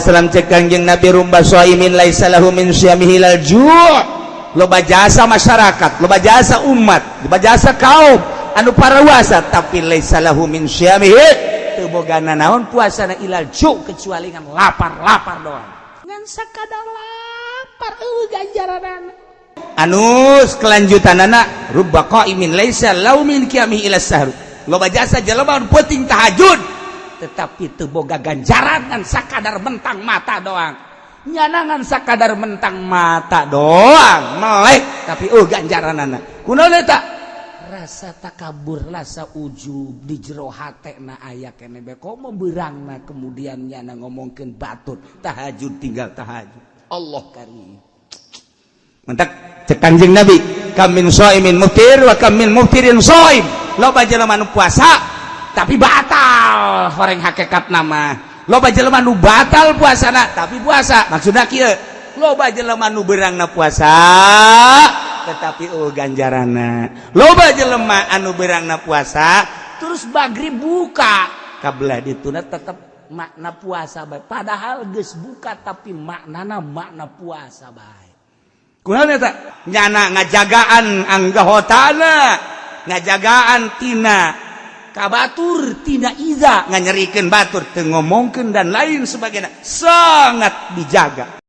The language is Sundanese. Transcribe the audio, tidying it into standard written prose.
Salam, cek Kangjeng Nabi, rubba shaimin laisa lahu min shiyamihi illal ju'. Loba jasa masyarakat, loba jasa umat, loba jasa kaum anu parawasa, tapi laisa lahu min shiyamihi, teu boga nanaon puasana, illal ju', kecuali ngan lapar-lapar doang, ngan sakadar lapar, euweuh ganjaranana. Anu kelanjutanana, rubba qaimin laisa lahu min qiyamihi illa sahru. Loba jasa jelema anu peuting tahajud, tetapi teu boga ganjaran, ngan sakadar mentang mata doang. Nyana ngan sakadar mentang mata doang melek, tapi oh ganjaranana. Kunaon eta? Rasa takabur, rasa ujub di jero hatena aya keneh bae, komo beurangna. Kemudian nyana ngomongkeun batur Tahajud, tinggal tahajud. Allah karim. Mentak cek Kanjeng Nabi, kam min shaimin muftir wa kam min muftirin shaim. Loba jelema nu puasa tapi batal, horeng hakikat nama. Loba jelema nu batal puasana tapi puasa. Maksudna kieu, loba jelema nu beurangna puasa tetapi oh ganjarana. Loba jelema anu beurangna puasa terus magrib buka, kabelah dituna tetep makna puasa bae, padahal geus buka, tapi maknana makna puasa bae. Kunaon eta? Nyana ngajagaan anggahotana, ngajagaan tina kabatur, tina iza, nganyerikeun batur, teu ngomongkeun dan lain sebagainya, sangat dijaga.